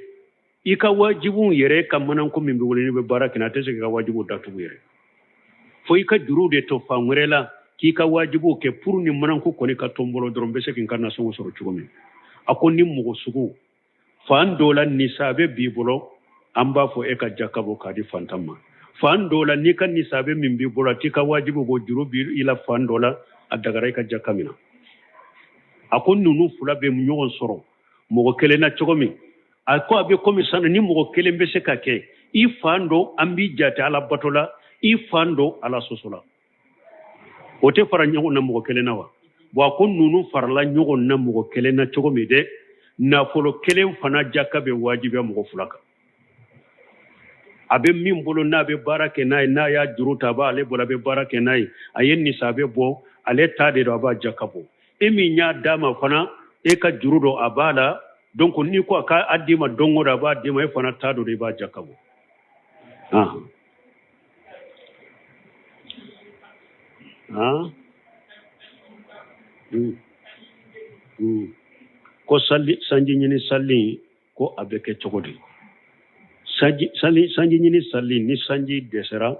i ka wajibiw yɛrɛ ka manankun min bɛ wele n'i bɛ baara kɛ n'a, a tɛ se k'i ka wajibiw datugu yɛrɛ, fo i ka juru de to fan wɛrɛ la. k'i ka wajibuw kɛ pour ni mananku kɔni ka to n bolo dɔrɔn n bɛ se k'i ka nasɔngɔ sɔrɔ cogo min. A ko ni mɔgɔ sugu fan dɔ la nisabe b'i bolo, an b'a fɔ e ka jaka bɔ k'a di fantan ma. Fan dɔ la n'i ka nisabe min b'i bolo, a t'i ka wajibu bɔ, juru b'i la fan dɔ la, a dagara i ka jaka mina. A ko ninnu fila bɛ ɲɔgɔn sɔrɔ mɔgɔ kelen na cogo min, a ko a bɛ komi sanu ni mɔgɔ kelen bɛ se ka kɛ i fan dɔ an b'i jate ala bato la, i fan dɔ ala sɔsɔ la. O tɛ fara ɲɔgɔn na mɔgɔ kelen na wa? Bon, a ko ninnu farala ɲɔgɔn na mɔgɔ kelen na cogo min dɛ, nafolo kelen fana jaka bɛ wajibiya mɔgɔ fila kan. A bɛ min bolo n'a bɛ baara kɛ n'a ye, n'a y'a juru ta a b'ale bolo, a bɛ baara kɛ n'a ye, a ye nisabe bɔ, ale ta de don, a b'a jaka bɔ. E min y'a d'a ma fana, e ka juru don a b'a la, donc n'i ko a k'a d'i ma don o don, a b'a d'i ma, e fana ta don, i b'a jaka bɔ. Ah. Ah. Ko sali, sanji ɲini sali, ko a bɛ kɛ cogo di? Sanji, sali, sanji ɲini sali, ni sanji dɛsɛra,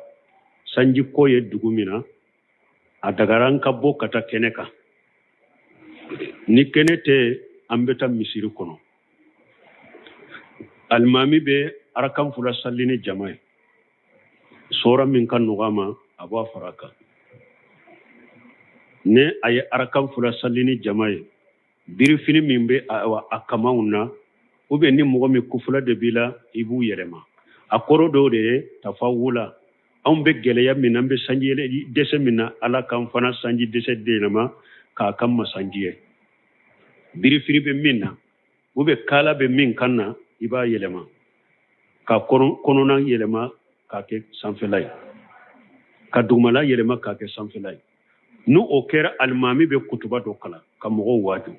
sanji ko ye dugu min na, a dagara an ka bɔ ka taa kɛnɛ kan. Ni kɛnɛ tɛ, an bɛ taa misiri kɔnɔ. Alimami bɛ arakan fila sali ni jama ye, sura min ka nɔgɔ a ma, a b'a fara a kan. Ni a ye arakan fila sali ni jama ye, birifini min bɛ a kamanw na, ou bien ni mɔgɔ min kufula de b'i la, i b'u yɛlɛma. A kɔrɔ dɔw de ye tafawula. Anw bɛ gɛlɛya min na, an bɛ sanji dɛsɛ min na, Ala k'an fana sanji dɛsɛ de yɛlɛma k'a kɛ masanji ye. Birifini bɛ min na, ou bien kala bɛ min kan na, i b'a yɛlɛma ka kɔnɔna yɛlɛma k'a kɛ sanfɛla ye, ka dugumala yɛlɛma k'a kɛ sanfɛla ye. N'o o kɛra, alimami bɛ kutuba dɔ kalan ka mɔgɔw waaju,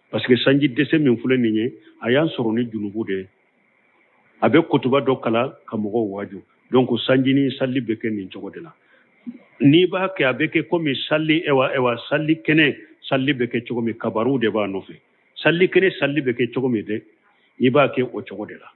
parce que sanji dɛsɛ min filɛ nin ye, a y'an sɔrɔ ni junubu de ye. A bɛ kutuba dɔ kalan ka mɔgɔw waaju. Donc sanji ni sali bɛ kɛ nin cogo de la. N'i b'a kɛ, a bɛ kɛ komi sali, ewa ewa, sali kɛnɛ sali bɛ kɛ cogo min, kabaruw de b'a nɔfɛ. Sali kɛnɛ sali bɛ kɛ cogo min dɛ, i b'a kɛ o cogo de la,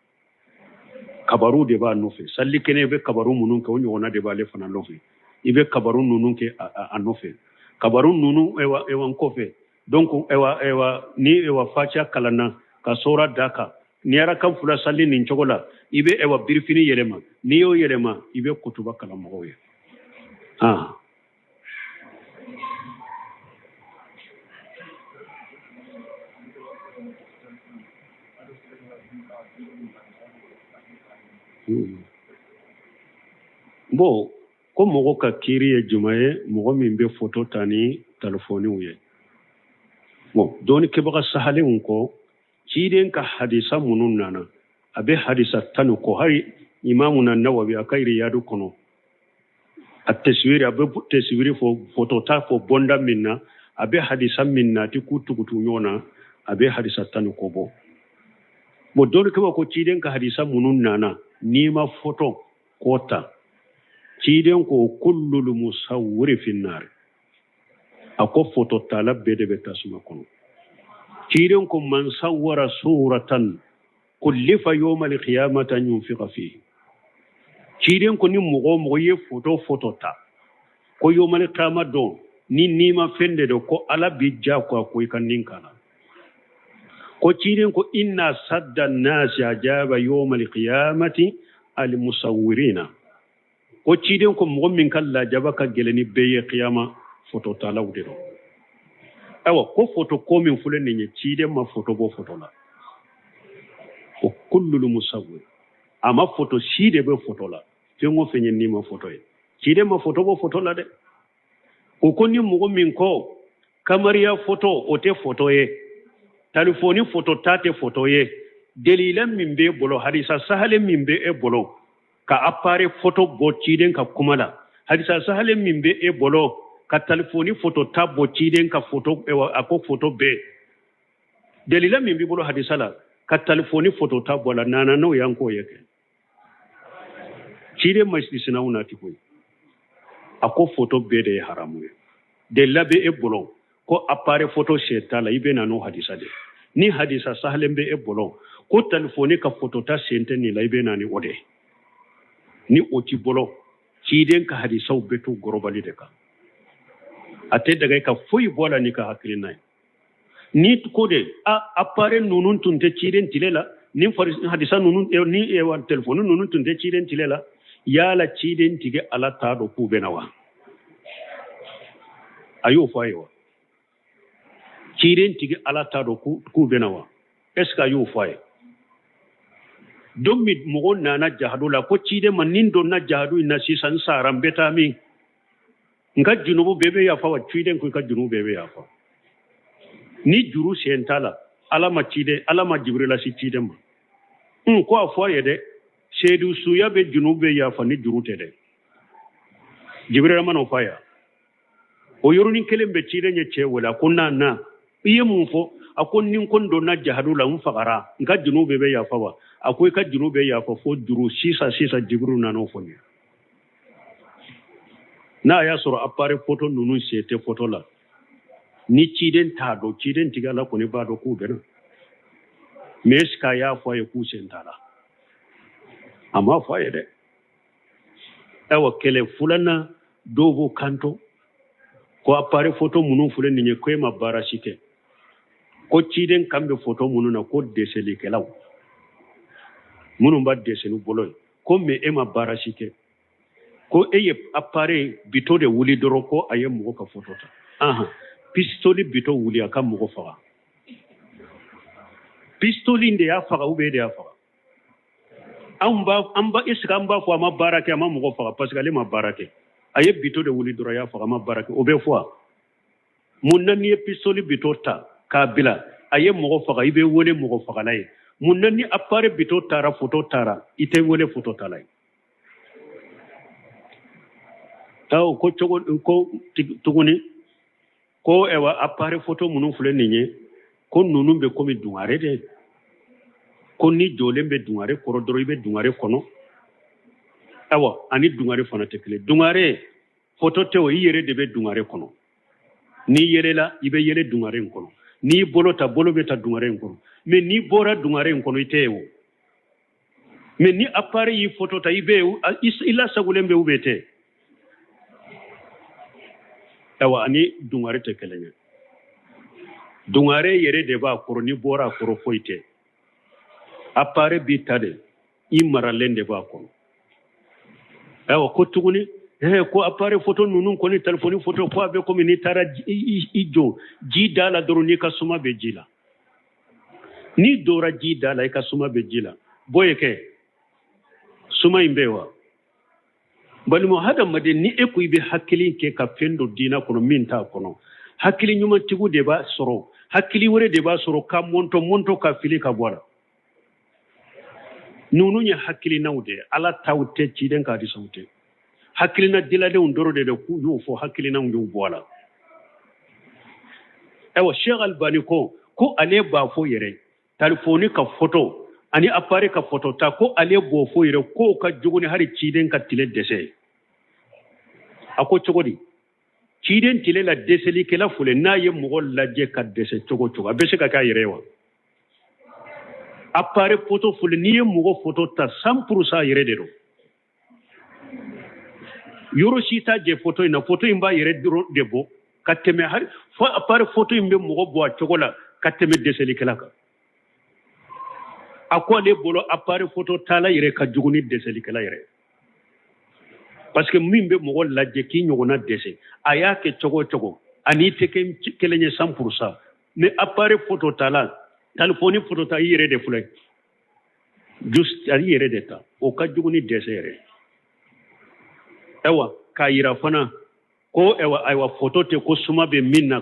kabaru de b'a nɔfɛ. Sali kɛnɛ bɛ kabaru minnu kɛ, o ɲɔgɔnna de b'ale fana nɔfɛ. I bɛ kabaru ninnu kɛ a nɔfɛ, kabaru ninnu ewa ewa kɔfɛ. Donc ewa ewa ni ewa fatiya kalanna ka sora da kan, ni arakan fila sali nin cogo la, i bɛ ewa birifini yɛlɛma. N'i y'o yɛlɛma, i bɛ kutuba kalan mɔgɔw ye. Ah. Bon, ko mɔgɔ ka kiiri ye jumɛn ye, mɔgɔ min bɛ foto ta ni telefɔniw ye? Bon, dɔnnikɛbaga sahalenw ko ciden ka hadisa minnu nana, a bɛ hadisa 10 ni kɔ. Hali imamu na Nawawi a ka Riyadu kɔnɔ, a tɛsibiri, a bɛ tɛsibiri fɔ, foto ta fɔ bonda min na, a bɛ hadisa min na, a tɛ k'u tugutugu ɲɔgɔn na, a bɛ hadisa 10 ni kɔ bɔ. Bon, dɔnnikɛbaga ko ciden ka hadisa minnu nana, n'i ma foto ko ta, ciden ko kullul musawwiri fi nar, a ko foto tala bɛɛ de bɛ tasuma kɔnɔ. Ciden ko man sawwara suratan kullifa yawmal qiyamati an yunfiqa fihi. Ciden ko ni mɔgɔ o mɔgɔ ye foto ta, ko yawmal qiyama don, ni nima fɛn de don, ko Ala b'i jagoya ko i ka nin k'a la. Ko ciden ko inna sadda nasi ajaba yawmal qiyamati al musawwirina. Ko ciden ko mɔgɔ min ka lajaba ka gɛlɛn ni bɛɛ ye kiyama, foto talaw de don. Ayiwa, ko foto ko min filɛ nin ye, ciden ma foto bɔ foto la. O kullul musawwir, a ma foto si de bɛ foto la. Fɛn o fɛn ye n'i ma foto ye, ciden ma foto bɔ foto la dɛ. O ko ni mɔgɔ min ko kamariya foto, o tɛ foto ye, talifoni foto ta tɛ foto ye, delila min b'e bolo, hadisa sahale min bɛ e bolo ka appareil foto bɔ ciden ka kuma la, hadisa sahale min bɛ e bolo ka talifoni foto ta bɔ ciden ka foto, a ko foto bɛɛ, delila min b'i bolo hadisa la ka talifoni foto ta bɔ la, nana n'o y'an k'o ye kɛ. Ciden ma sinaw na ti koyi. A ko foto bɛɛ de ye haramu ye. Delila bɛ e bolo ko appareil foto sen t'a la, i bɛ na n'o hadisa de. Ni hadisa sahalen bɛ e bolo ko talifoni ka foto ta sen tɛ nin la, i bɛ na ni o de. Ni o t'i bolo, ciden ka hadisaw bɛ to gɔrɔbali de kan. A tɛ daga i ka foyi bɔ a la n'i ka hakilina ye. Ni ko de a appareil ninnu tun tɛ ciden tile la, ni hadisa ninnu ni telefɔni ninnu tun tɛ ciden tile la, yala ciden tigi Ala t'a dɔn k'u bɛ na wa? A y'o fɔ a ye wa? Ciden tigi Ala t'a dɔn k'u bɛ na wa? Est ce que a y'o fɔ a ye? Don min mɔgɔ nana jahadu la ko ciden ma, ni n donna jahadu in na sisan n sara n bɛ taa min? N ka junubu bɛɛ bɛ yafa wa? Ciden ko i ka junubu bɛɛ bɛ yafa. Ni juru sen t'a la, Ala ma ciden, Ala ma Jibirila se ciden ma. N ko a fɔ a ye dɛ, seedu suya bɛ junubu bɛ yafa ni juru tɛ dɛ. Jibirila ma n'o fɔ a ye. O yɔrɔnin kelen bɛ ciden ye cɛ wele, a ko na na, i ye mun fɔ? A ko ni n ko n donna jahadu la n fagara, n ka junubu bɛɛ bɛ yafa wa? A ko i ka junubu bɛ yafa fo juru. Sisan sisan Jibirilu nana o fɔ n ye. N'a y'a sɔrɔ appareil photo ninnu sen tɛ photo la, ni ciden t'a dɔn, ciden tigi Ala kɔni b'a dɔn k'u bɛ na. Mais est ce que a y'a fɔ a ye k'u sen t'a la? A m'a fɔ a ye dɛ. Ayiwa, kɛlɛ filanan dɔw b'o kanto ko appareil photo minnu filɛ nin ye, ko e ma baara si kɛ, ko ciden kan bɛ photo minnu na, ko dɛsɛlikɛlaw minnu b'a dɛsɛ n'u bolo ye, ko mais e ma baara si kɛ, ko e ye appareil bito de wuli dɔrɔn ko a ye mɔgɔ ka photo ta. Ahan, pistoli bito wuli a ka mɔgɔ faga, pistoli de y'a faga ou bien e de y'a faga? Anw b'a, an b'a, est ce que an b'a fɔ a ma baara kɛ, a ma mɔgɔ faga parce que ale ma baara kɛ, a ye bito de wuli dɔrɔn a y'a faga, a ma baara kɛ, o bɛ fɔ wa? Mun na n'i ye pistoli bito ta k'a bila a ye mɔgɔ faga, i bɛ wele mɔgɔ fagala ye? Mun na ni appareil bito taara, photo taara, i tɛ wele photo tala ye? Aw ko cogo ko tuguni ko ɛwa appareil photo minnu filɛ nin ye, ko ninnu bɛ komi dungare de, ko ni jɔlen bɛ dungare kɔrɔ dɔrɔn i bɛ dungare kɔnɔ. Ayiwa, ani dungare fana tɛ kelen. Dungare photo tɛ o, i yɛrɛ de bɛ dungare kɔnɔ. N'i yɛlɛla, i bɛ yɛlɛ dungare in kɔnɔ. N'i bolo ta, bolo bɛ ta dungare in kɔnɔ. Mais n'i bɔra dungare in kɔnɔ, i tɛ ye o. Mais ni appareil y'i photo ta, i bɛ ye, i lasagolen bɛ ou bien tɛ? Ayiwa, ani dungare tɛ kelen ye. Dungare yɛrɛ de b'a kɔrɔ, n'i bɔra a kɔrɔ foyi tɛ. Appareil b'i ta de, i maralen de b'a kɔnɔ. Ayiwa, ko tuguni ko appareil photo ninnu kɔni, téléphone photo, ko a bɛ komi n'i taara i jɔ ji da la dɔrɔn, n'i ka suma bɛ ji la. N'i dora ji da la, i ka suma bɛ ji la. Bɔ ye kɛ suma in bɛ wa? Balima hadamaden, ni e ko i bɛ hakili kɛ ka fɛn dɔ diinɛ kɔnɔ min t'a kɔnɔ, hakili ɲumantigiw de b'a sɔrɔ, hakili wɛrɛ de b'a sɔrɔ ka mɔntɔ mɔntɔ ka fili ka bɔ a la. Ninnu ye hakilinaw de ye, Ala taw tɛ, ciden ka hadisaw tɛ. Hakilina diladenw dɔrɔn de k'u y'o fɔ, hakilinaw y'u bɔ a la. Ayiwa, Sheikh Albani ko ko ale b'a fɔ yɛrɛ telefɔni ka photo ani appareil ka photo ta, ko ale b'o fɔ yɛrɛ k'o ka jugu ni hali ciden ka tile dɛsɛ ye. A ko cogo di? Ciden tile la dɛsɛlikɛla filɛ, n'a ye mɔgɔ lajɛ ka dɛsɛ cogo cogo, a bɛ se ka k'a yɛrɛ ye wa? Appareil photo filɛ, n'i ye mɔgɔ photo ta 100% yɛrɛ de don. Yɔrɔ si t'a jɛ photo in na, photo in b'a yɛrɛ dɔrɔn de bɔ ka tɛmɛ hali fo appareil photo in bɛ mɔgɔ bɔ a cogo la ka tɛmɛ dɛsɛlikɛla kan. A ko ale bolo appareil photo tala yɛrɛ ka jugu ni dɛsɛlikɛla yɛrɛ, parce que min bɛ mɔgɔ lajɛ k'i ɲɔgɔnna dɛsɛ, a y'a kɛ cogo o cogo, ani tɛ kɛ kelen ye 100%. Mais appareil photo tala, téléphone photo ta, i yɛrɛ de filɛ, juste i yɛrɛ de ta, o ka jugu ni dɛsɛ yɛrɛ. Ayiwa, k'a yira fana ko ayiwa photo tɛ ko suma bɛ min na,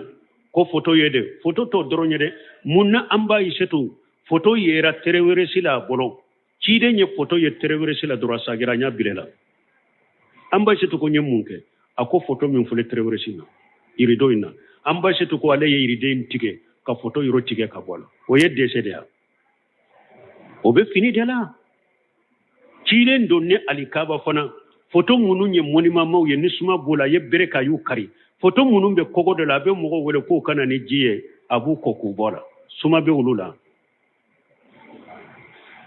ko photo ye dɛ, photo t'o dɔrɔn ye dɛ. Mun na an b'a ye surtout photo yera terroriste la a bolo, ciden ye photo ye terroriste la dɔrɔn, a sagira ɲɛ bile la. An b'a surtout ko n ye mun kɛ? A ko photo min filɛ terroriste na yirido in na, an b'a surtout ko ale ye yiriden in tigɛ ka photo yɔrɔ tigɛ ka bɔ a la, o ye dɛsɛ de ya, o bɛ fini de la. Ciden don ni alikaba fana, photo minnu ye mɔnimamaw ye ni suma b'o la, a ye bere ka y'u kari. Photo minnu bɛ kɔgɔ dɔ la, a bɛ mɔgɔw wele k'o ka na ni ji ye, a b'u kɔ k'u bɔ a la, suma bɛ olu la.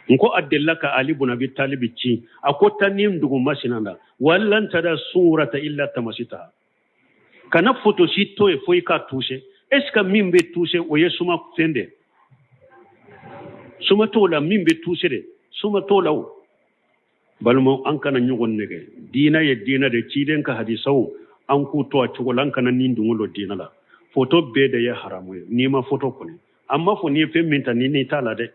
N ko a delila ka Ali bun Abi Talibi ci, a ko taa ni dugu masina la, walan tada surata illa tamasita. Kana foto si to yen fo i k'a toucher. Est ce que min bɛ toucher, o ye suma fɛn de suma t'o la? Min bɛ toucher de, suma t'o la. O balimaw, an kana ɲɔgɔn nɛgɛ. Diina ye diina de. Ciden ka hadisaw, an k'u to a cogo la. An kana ni dungo lɔ diina la. Foto bɛɛ de ye haramu ye. N'i ma foto kɔni, an m'a fɔ n'i ye fɛn min ta ni ni t'a la dɛ,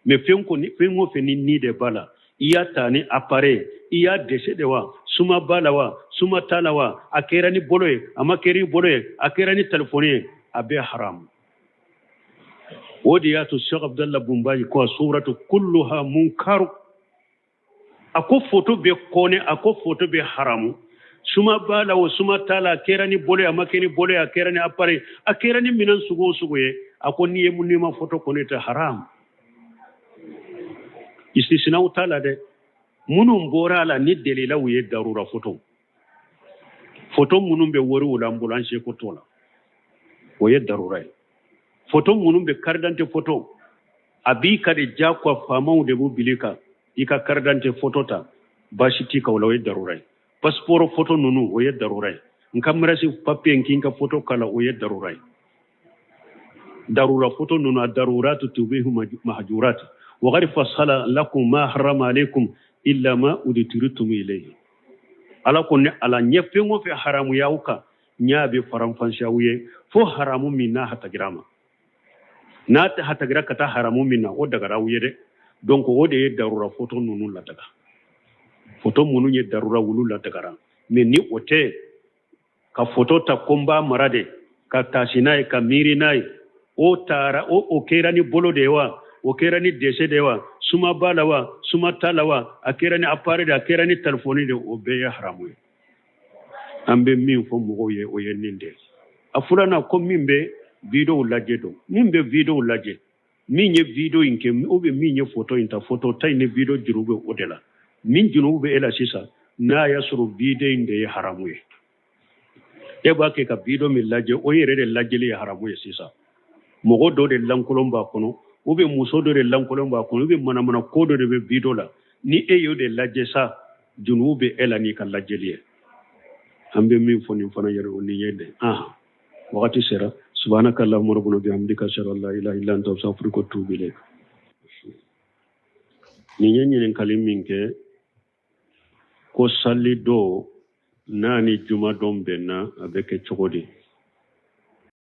mais fɛn kɔni, fɛn o fɛn ni ni de b'a la, i y'a ta ni appareil, i y'a dese de wa, suma b'a la wa, suma t'a la wa, a kɛra ni bolo ye, a ma kɛra i bolo ye, a kɛra ni telefɔni ye, a bɛɛ haramu. O de y'a to Sheikh Abdallah Bumbayi ko a suratu kulluha munkaru. A ko foto bɛ kɔnɛ, a ko foto bɛ haramu. Suma b'a la o, suma t'a la, a kɛra ni bolo ye, a ma kɛ ni bolo ye, a kɛra ni appareil, a kɛra ni minɛn sugu o sugu ye, a ko n'i ye n'i ma foto kɔni tɛ, haram. Istisinaw t'a la dɛ. Minnu bɔra a la ni delilaw ye, darura foto, foto minnu bɛ wariw la an bolo, an seko t'o la, o ye darura ye. Foto minnu bɛ carte d'identité foto, a b'i ka de diyagoya, faamaw de b'u bili kan i ka carte d'identité foto ta, baasi t'i kan o la, o ye darura ye. Passeport foto ninnu, o ye darura ye. N ka mariage papier, n k'i ka foto k'a la, o ye darura ye. Darura foto ninnu, a daruratu tubihu mahjurat wa qad fassala lakum ma harrama alaykum illa ma udturitum ilayhi. Ala ko ne Ala n ye fɛn o fɛn haramuya aw kan, n y'a bɛɛ faranfasiya aw ye, fo haramu min n'a hatagira ma, n'a tɛ hatagira ka taa haramu min na, o dagara aw ye dɛ. Donc o de ye darura foto ninnu ladaga. Foto minnu ye darura, wulu ladagara. Mais ni o tɛ, ka foto ta ko n b'a mara de ka taasi n'a ye, ka miiri n'a ye, o taara o kɛra ni bolo de ye wa, o kɛra ni dese de ye wa, suma b'a la wa, suma t'a la wa, a kɛra ni appareil de, a kɛra ni telefɔni de, o bɛɛ ye haramu ye. An bɛ min fɔ mɔgɔw ye, o ye nin de ye. A filanan ko min bɛ videow lajɛ don, min bɛ videow lajɛ, min ye video in kɛ ou bien min ye photo in ta, photo ta in ni video juru bɛ o de la. Min juru bɛ e la sisan, n'a y'a sɔrɔ video in de ye haramu ye, e b'a kɛ ka video min lajɛ, o yɛrɛ de lajɛli ye haramu ye sisan. Mɔgɔ dɔ de lankolon b'a kɔnɔ, ou bien muso dɔ de lankolon b'a kɔnɔ, ou bien manamana ko dɔ de bɛ video la, ni e y'o de lajɛ sa, junubu bɛ e la n'i ka lajɛli ye. An bɛ min fɔ nin fana yɛrɛ, o nin ye dɛ. Wagati sera. Subhanaka allahumma rabbana bihamdika, ashhadu an la ilaha illa anta, astaghfiruka wa atubu ilayk. Nin ye ɲininkali min kɛ ko sali dɔ n'a ni juma dɔn bɛnna, a bɛ kɛ cogo di?